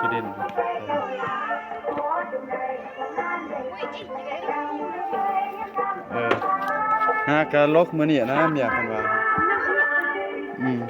ທີ່ດິນ ເອີ ຫາກະຫຼົກມື້ນີ້ນະ ເມຍເພິ່ນວ່າ ອືມ.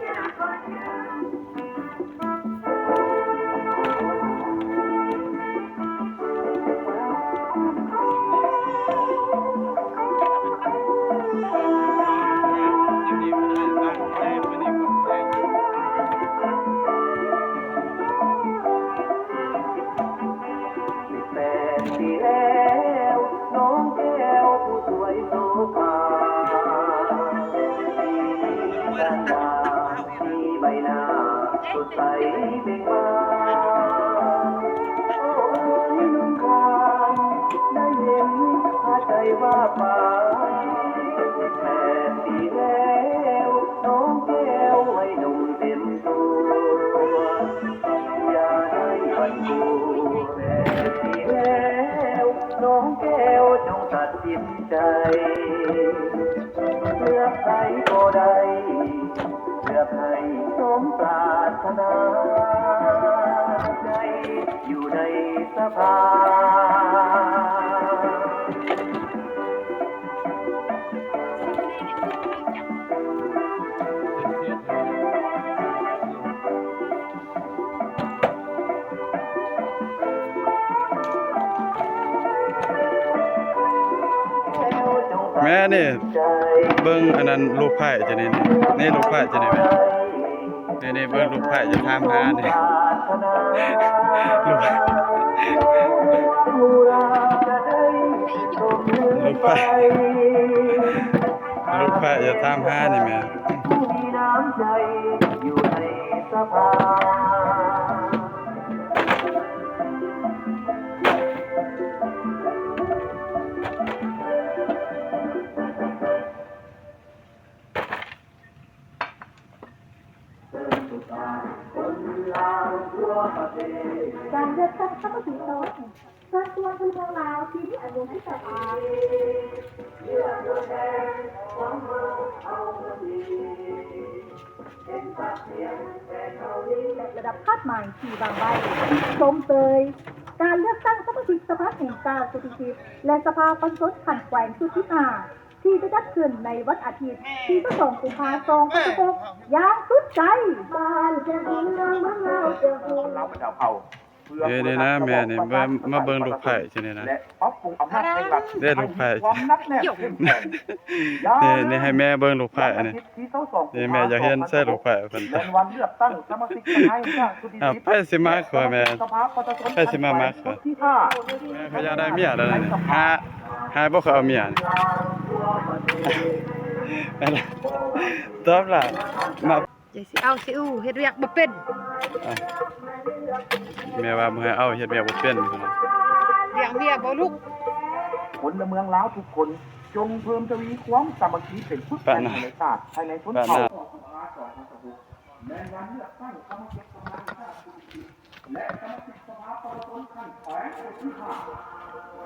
ແມ່ນີ້ ເບິ່ງອັນນັ້ນ ລູກໄພ້ເຈົ້ານີ້ ນີ້ລູກໄພ້ເຈົ້ານີ້ແມ່ ນີ້ໆ ເບິ່ງລູກໄພ້ຈະຖາມຫານີ້ ລູກ ລູກໄພ້ ລູກໄພ້ຈະຖາມຫານີ້ແມ່. ການເລືອກຕັ້ງສະມາຊິກສະພາແຫ່ງຊາດ ສ່ວນຜູ້ແທນລາວທີ່ມີອາຍຸສິບແປດປີ ແລະ ລະດັບຄາດໝາຍທີ່ວາງໄວ້ ຊົມເຊີຍການເລືອກຕັ້ງສະມາຊິກສະພາແຫ່ງຊາດຊຸດທີສິບ ແລະ ສະພາປະຊາຊົນຂັ້ນແຂວງຊຸດທີຫ້າ ທີ່ຈະຈັດຂຶ້ນໃນວັນອາທິດທີຊາວສອງ ກຸມພາ ສອງພັນສິບຫົກ ຢ່າງສຸດໃຈ. ເອີ ນີ້ນະ ແມ່ນີ້ ມາເບິ່ງລູກໄພ້ຊິນີ້ນະ ເດ້ ລູກໄພ້ ນີ້ ນີ້ໃຫ້ແມ່ເບິ່ງລູກໄພ້ອັນນີ້ ນີ້ແມ່ຢາກເຫັນໃສ່ລູກໄພ້ເພິ່ນ ເອົາ ໃຜຊິມັກວະແມ່ ໃຜຊິມາມັກວະ ແມ່ເຂົາຢາກໄດ້ເມຍແລ້ວນີ້ ຫາ ຫາບໍ່ເຂົາເອົາເມຍ ຕອບລະ ມາ ໃຈຊິເອົາຊິອູ ເຮັດວຽກບໍ່ເປັນ ເອົ້າ ແມ່ວ່າບໍ່ໃຫ້ເອົາ ເຮັດວຽກບໍ່ເປັນ ລ້ຽງເມຍບໍ່ລູກ ພົນລະເມືອງລາວທຸກຄົນ ຈົ່ງເພີ່ມທະວີຄວາມສາມັກຄີເປັນປຶກແຜ່ນໃນຊາດ ພາຍໃນຊົນເຜົ່າ.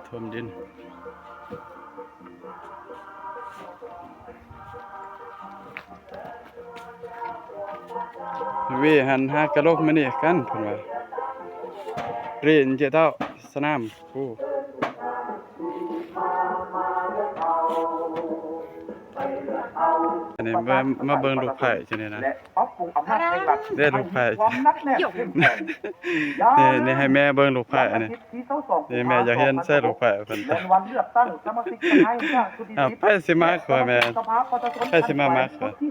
ຖ້ວມດິນ ເວຫັນຫາກະໂຫຼກມະນີກັນ ເພິ່ນວ່າ ເຣນເຈເຕົ້າ ສະໜາມ ໂອ້ ອັນນີ້ມາ ມາເບິ່ງລູກໄພ້ຈັ່ງໃດນະ ປັບປຸງອຳນາດແຫ່ງລັດ ເດ້ລູກໄພ້ ໃຫ້ມີຄວາມໜັກແໜ້ນເຂັ້ມແຂງ ນີ້ ນີ້ໃຫ້ແມ່ເບິ່ງລູກໄພ້ອັນນີ້ ນີ້ແມ່ຢາກເຫັນໃສ່ລູກໄພ້ເພິ່ນ ແມ່ນວັນເລືອກຕັ້ງສະມາຊິກສະພາແຫ່ງຊາດຊຸດທີສິບ ໃຜຊິມາຂົວແມ່ ໃຜຊິມາມັກຂົວ.